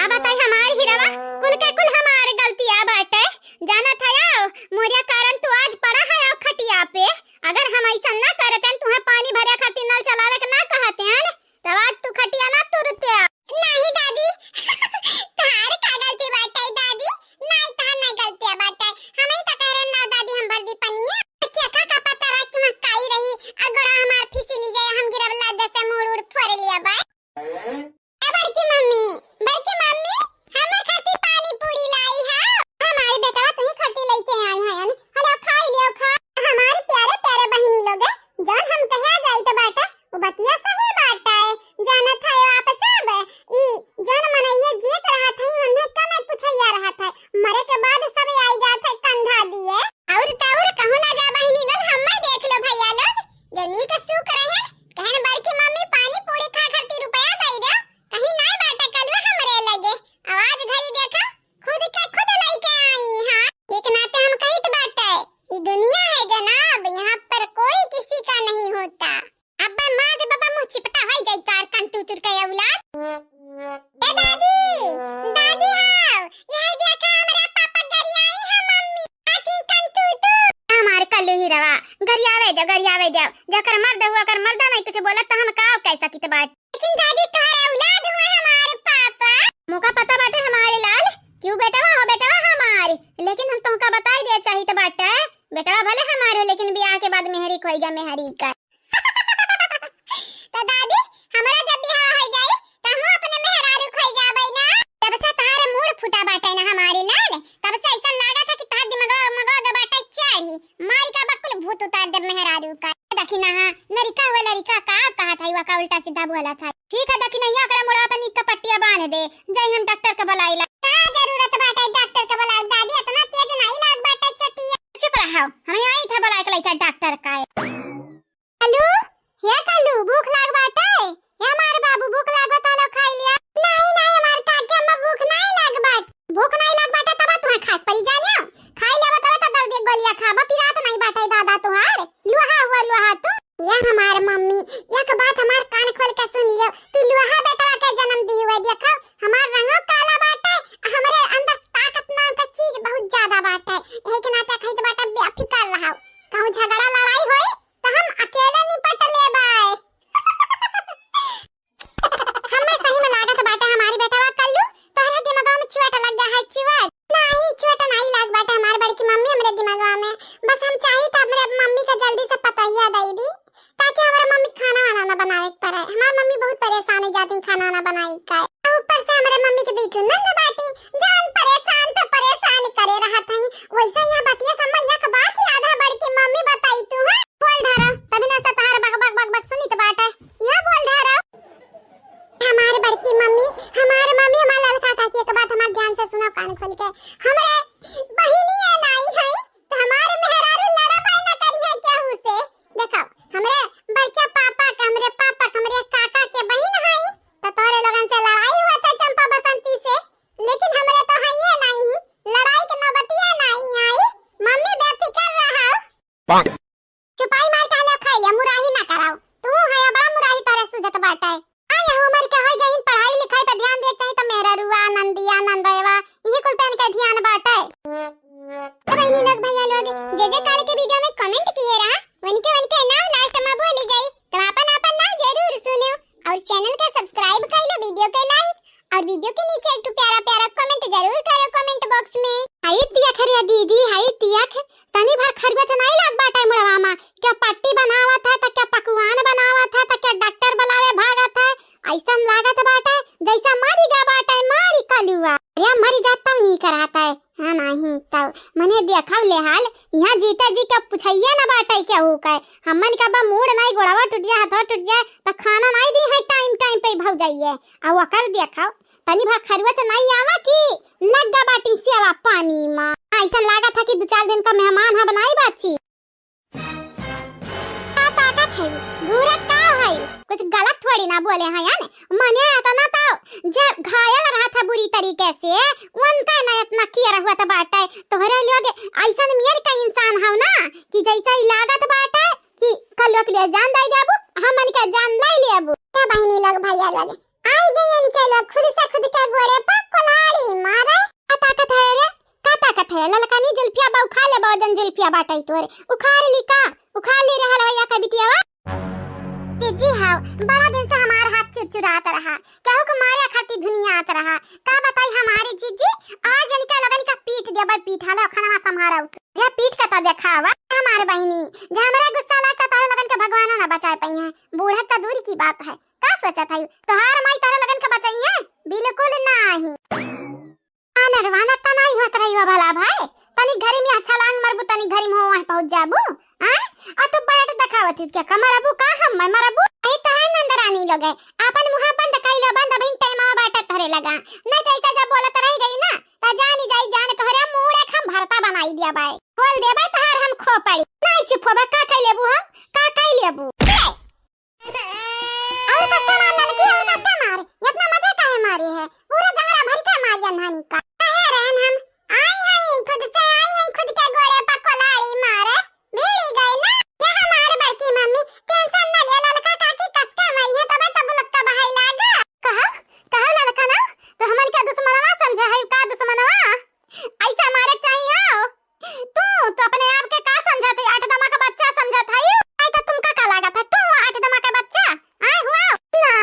अब बताई हमार हीरवा, कुल के कुल हमार गलतिया बाटे। जानत है आओ, मोरिया कारण तू आज पड़ा है आओ खटिया पे। अगर हम ऐसा ना करते, तुम्हें पानी भरे खातिर नल चलावे के ना कहते हैं, तब आज तू खटिया ना तुरते। नहीं दादी, तोहार का गलती बाटे दादी, नहीं तोहार नहीं गलतिया बाटे, हम ही तो कह रहे लाओ दादी हम भर दी पनिया। क्या का, का पता रहा कि मैं काई रही, अगोड़ा हमार फिसली जाए, हम गिरब लद से मुड़ उड़ फोड़ लिया बा। ए बड़की मम्मी, बड़की मम्मी, हम खाती पानी पूरी लाई है। हमारे बेटवा तुही खाती लेके आई है, हेलो खाई लियो खा। हमारे प्यारे प्यारे बहिनी लोग, जौन हम कहा जाइत बाटे, उ बतिया सही बाटे। जानत है आप सब, ई जौन मनइया जीत रहत है, उन्हें कमे पुछैया रहत है, मरे के बाद सब आई जात है कंधा दिए। और तो और कहूँ ना जा बहिनी लोग, हम्मे देख लो भैया लोग, जो नीक सुख रहे, कहन बड़की मम्मी पानी पूरी खा खातिर रुपया दे दे, कहीं नाय बाटे कलुआ हमरे लगे। आवाज घरी देखा, खुद के खुद लइके आई हाँ। एक नाते हम कहित बाटे, ई दुनिया है जनाब, यहाँ पर कोई किसी का नहीं होता। अब्बे माँ के बाबा मुँह चिपटा होई जाई तोर कंतूतुर के औलाद। ए दादी, दादी हाव, यही देखा हमरा पापा गरियाई है मम्मी। आती कंतूतुर। हमार कल्लू हीरवा, गरियावे दे, गरियावे दे। जेकर मर्द हुआ, कर मर्दा नहीं कुछ बोलत, तो हम का कह सकित बाटे? लेकिन दादी, तोहरे औलाद हुए हमारे पापा। मोका पता बाटे हमारे लाल, कि उ बेटवा हो, बेटवा हमारे। लेकिन हम तोहका बताई दे चाहित बाटे, बेटवा भले हमारे हो, लेकिन बियाह के बाद मेहरी खोइगा, मेहरी का। तो दादी, हमरा जब बियाह हो जाई, तो हम अपने मेहरारू खोई जाबै ना। तब से तोहरे मूड़ फूटा बाटे ना हमारे लाल, तब से ऐसा लागत है कि तोहर दिमाग, मगो के बाटे चढ़ी, मारी का बकुल भूत उतार दे मेहरारू का। देखी ना, हाँ, लड़िका हुआ, लड़िका का कहत है, वका उल्टा सीधा बोलत है। ठीक है, देखी नहीं, ओकरा मुड़वा पे निक का पट्टिया बांध दे, जाई हम डॉक्टर के बुलाई ला। का जरूरत बाटे डॉक्टर के बुलाए? दादी, इतना तेज नहीं लाग बाटे चटिया। चुप रहो, हम आई था बुलाए के लइका डॉक्टर का। कल्लू, हे कल्लू, भूख लाग बाटे? हे हमार बाबू, भूख लाग बा, तो लो खाई लिया। नहीं, नहीं, हमार काकी अम्मा, भूख नहीं लाग बाट। भूख नहीं लाग बाटे, तब तुम्हें खाए पड़ी जानियो। खाई लेबा तबे तो दर्द एक गोलियां खाबा, पिरात नहीं बाटे दादा तुहार। लुहा हुआ लुहा तू। या हमार मम्मी, एक बात हमार कान खोल के सुन लियो। तू लुहा बेटवा के जन्म दी हुए, देखो, हमार रंगो काला बाटे, हमरे अंदर ताकत नाम का चीज बहुत ज्यादा बाटे। यही के नाते कहित बाटे बेफिकर रहो। कहूँ झगड़ा लड़ाई होई, तो हम अकेले निपट लेबै। हमें सही में लागत बाटे हमारी बेटवा कल्लू, तोहरे दिमागवा में चोट लग गया है, चोट। नहीं, चोट नहीं लाग बाटे हमार बड़की मम्मी हमरे दिमागवा में। बस हम चाही तो हमरे मम्मी का जल्दी से पतोहिया दे दी, ताकि हमारे मम्मी खाना वाना ना बनावे के पड़े। हमार मम्मी बहुत परेशान हो जाती खाना वाना बनाई का। ऊपर से हमारे मम्मी के दीठू नंद बाटी, जान परेशान पे परेशान करे रहत हई। वैसे यहाँ बतिया समय एक बात याद है बड़की मम्मी बताई तू, हाँ? बोल ढारा, तभी ना से तोहार बक बक बक बक सुनित बाटे। यह बोल ढारा। हमार बड़की मम्मी, हमार मम्मी, हमार ललका काकी, एक बात हमार ध्यान से सुनो कान खोल के। हमरे बहिनी ये नाई है, तो हमार मेहरारू लड़ाई ना करिए केहू से। देखो, हमरे बड़का पापा के, हमरे पापा के, हमरे काका के बहिन है, तो तोरे लोगन से लड़ाई हुआ था चंपा बसंती से, लेकिन हमरे तो है ये नहीं, लड़ाई के नौबतिया नहीं आई। मम्मी बेफिकर रहो। चुपाई मार के हले खाई लिया, मुराही ना कराओ। तू है बड़ा मुराही तोरे सुझत बाटे। आ यह उम्र के होई गईन, पढ़ाई लिखाई पे ध्यान दे चाहिए तो मेहररुआ, नंदिया, नंदोयवा, यही कुल पे इनके ध्यान बाटे। तो बहनी लोग, भैया लोग, जे जे काल के वीडियो में कमेंट किए रहा, वनके वनके नाम लास्ट में बोली जाई, तो आपन आपन नाम जरूर सुनियो और चैनल का सब्सक्राइब कर लो, वीडियो के लाइक और वीडियो के नीचे एक ठो प्यारा प्यारा कमेंट जरूर करो कमेंट बॉक्स में। हाय तिया खरिया दीदी, हाय तिया ख-, तनी भर खरगोच नहीं लाग बाटे मुड़वा मा, क्या पट्टी बनावत है, तो क्या पकवान बनावत है, तो क्या डॉक्टर बुलावे भागत है। ऐसन लागत बाटे जैसा मरी गा बाटे, मारी कलुआ। अरे मरी जाता नहीं कराता है, हाँ? नहीं तो मने देखब ले हाल, यहाँ जीते जी के पुछइए न बाटे केहू के। हमन का बा मूड़ नहीं, गोड़वा टूट जाए, हथवा टूट जाए, तो खाना नहीं दी है टाइम टाइम पे भौजाइए। आ ओकर देखब, तनी भर खरुआ च नहीं आवा कि लग गा बाटी सेवा पानी मा। ऐसन लागत है कि दो चार दिन का मेहमान है बनाई बाची। का ताकत है, घूरत का है? कुछ गलत थोड़ी ना बोले हैं याने। मने इतना तो जे घायल रहा था बुरी तरीके से, उनका ना इतना किया रहुआ तो बाटे। तोहरे लोग ऐसन मेर का इंसान हव ना कि जैसे ही लागत बाटे कि कल लोग ले जान दे देबू, हमन के जान ले लेबू। ए बहिनी लोग, भैया लोग, आई गई इनके लोग खुद से खुद के गोड़े पर कुल्हाड़ी मारे। का ताकत है रे? का ताकत है? ललकनी जुल्फिया बा, उखाड़ ले बा, जन जुल्फिया बाटे तोरे। उखाड़ ली का? उखाड़ ली रहल भैया का बिटियावा? जीजी हाव, बड़ा दिन से हमार हाथ चुरचुरात रहा, केहू के मारे खातिर धुनियात रहा। का बताई हमारी जीजी, आज इनके लोगन का पीट देबे, पीट। हालो खनवा संभारा उत। ये पीट का तो देखावा हमारे बहिनी, जे हमरे गुस्सा लागता तारे लोगन के भगवानो ना बचा पइहैं। बूढ़क तो दूर की बात है, का सोचत है? तोहार माई तारे लोगन के बचइहैं? बिल्कुल नाही। आनर वानर त नाही होत रही हो भला भाई, तनी घरी में छलांग मरबू, तनी घरी में हो वहाँ पहुँच जाबू। आय, आ तू बैठ देखावत हूँ क्या, का मरबू का हम मैं मरबू? यही तो है नंदरानी लोग है, आपन मुँह बंद कर लो बंद, अभी टाइम बाटे तोहरे लगा, नहीं तो ऐसा जब बोलत रह गई ना, तो जानी जाई जान तोहरे मूड़े हम भरता बनाई दिया बाय, खोल देबे तोहार हम खोपड़ी। नहीं चुप होबे, का कह लेबू हम, का कह लेबू? और कट्टा मार ललकी, और कट्टा मार। इतना मजा काहे मारे है? पूरा जंगला भर के मारिया नानी का। काहे रहन हम? आई हई, खुद से आई हई, खुद के गोड़े पर कुल्हाड़ी मारे। भिड़ी गई ना? ये हमार बड़की मम्मी, tension न ले, ललका काकी कस के मरी है, तबे तब लोग का बहाई लागा। कहा, कहा ललका ना, तो हमन का दुश्मनवा समझा है, का दुश्मनवा? ऐसा मारे के चाहिए हो? तू तो अपने आप के का समझत है? आठ दमा का बच्चा समझत है? आई तो तुमका का लागत है? तू हुआ आठ दमा का बच्चा? आय हुआ? ना,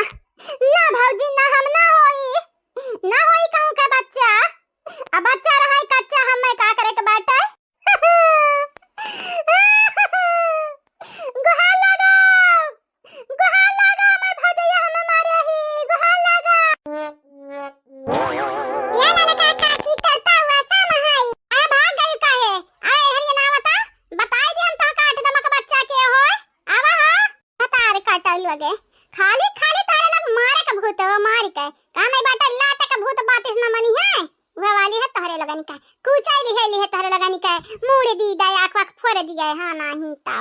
ना भौजी, ना हम ना होई। ना होई कहूँ के बच्चा। अब बच्चा रहा कच्चा, हम मैं का करे के बाटे? गोहार लागो। गोहार लागा, हमर भौजैया हमें मारे ही, गोहार लागा। या ललका काकी, टलता हुआ सा महाई। आ भाग गई काहे? आ एहर ये ना बता, बताई दे हम तो काट दमक बच्चा के होय। आवा हा, भतार काटल लगे। खाली, खाली तारे लग मारे का भूत हो, मार के। का नहीं बाटे, लाते का भूत बातिस न मनी है। वह वाली है तोहरे लगनी का। कूचाई लिहे, लिहे तोहरे लगनी का। मूड़ दी दाई, आँख वाँख फोड़ दिया है, हाँ, नाही ता।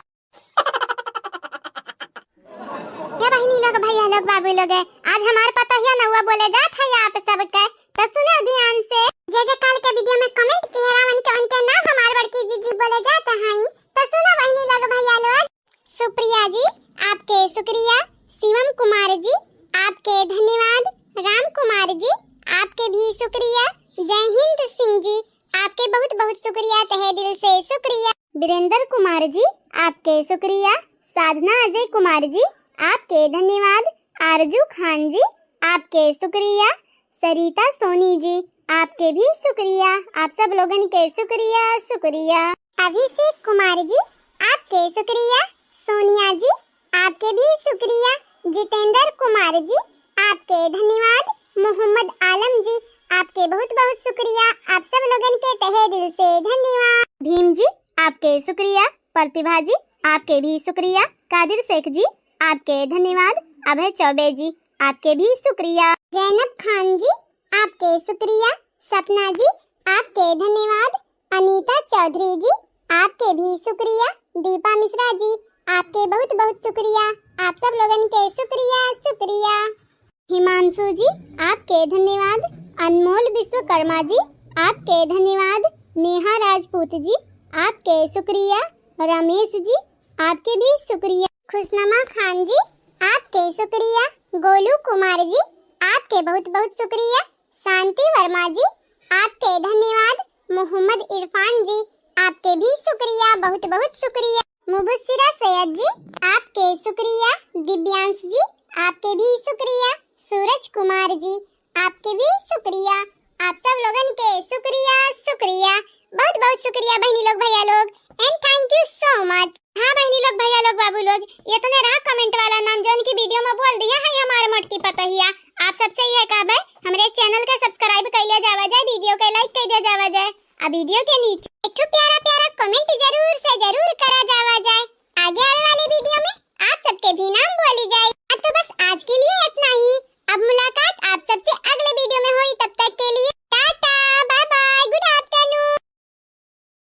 ये बहिनी लोग, भैया लोग, बाबू लोग, आज हमार पतोहिया नौआ बोले जात है आप सबके, तो सुनो ध्यान से। जे जे काल के video में comment किहे रहा, उनके, उनके नाम हमार बड़की जीजी बोले जात हैं, तो सुनो बहिनी लोग, भैया लोग। सुप्रिया जी, आपके शुक्रिया। शिवम कुमार जी, आपके धन्यवाद। राम कुमार जी, आपके भी शुक्रिया। जय हिंद सिंह जी, आपके बहुत बहुत शुक्रिया, तहे दिल से शुक्रिया। वीरेंद्र कुमार जी, आपके शुक्रिया। साधना अजय कुमार जी, आपके धन्यवाद। आरजू खान जी, आपके शुक्रिया। सरिता सोनी जी, आपके भी शुक्रिया। आप सब लोगन के शुक्रिया, शुक्रिया। अभिषेक कुमार जी, आपके शुक्रिया। सोनिया जी, आपके भी शुक्रिया। जितेंद्र कुमार जी, आपके धन्यवाद। मोहम्मद आलम जी, आपके बहुत बहुत शुक्रिया। आप सब लोगन के तहे दिल से धन्यवाद। भीम जी, आपके शुक्रिया। प्रतिभा जी, आपके भी शुक्रिया। कादिर शेख जी, आपके धन्यवाद। अभय चौबे जी, आपके भी शुक्रिया। जैनब खान जी, आपके शुक्रिया। सपना जी, आपके धन्यवाद। अनीता चौधरी जी, आपके भी शुक्रिया। दीपा मिश्रा जी, आपके बहुत बहुत शुक्रिया। आप सब लोगन के शुक्रिया, शुक्रिया। हिमांशु जी, आपके धन्यवाद। अनमोल विश्वकर्मा जी, आपके धन्यवाद। नेहा राजपूत जी, आपके शुक्रिया। रमेश जी, आपके भी शुक्रिया। खुशनमा खान जी, आपके शुक्रिया। गोलू कुमार जी, आपके बहुत बहुत शुक्रिया। शांति वर्मा जी, आपके धन्यवाद। मोहम्मद इरफान जी, आपके भी शुक्रिया, बहुत बहुत शुक्रिया। मुबस्सिरा सैयद जी, आपके शुक्रिया। दिव्यांश जी, आपके भी शुक्रिया। सूरज कुमार जी, आपके भी शुक्रिया। आप सब लोगन के शुक्रिया, शुक्रिया, बहुत बहुत शुक्रिया बहनी लोग, भैया लोग, and thank you so much। हाँ बहनी लोग, भैया लोग, बाबू लोग, इतने रहा comment वाला नाम जौन की video में बोल दिया है हमारे मोटकी पतोहिया। आप सबसे ये कहबे, हमरे channel के subscribe कर लिया जावा जाए, video के like कर दिया जावा जाए। वीडियो के नीचे एक ठो प्यारा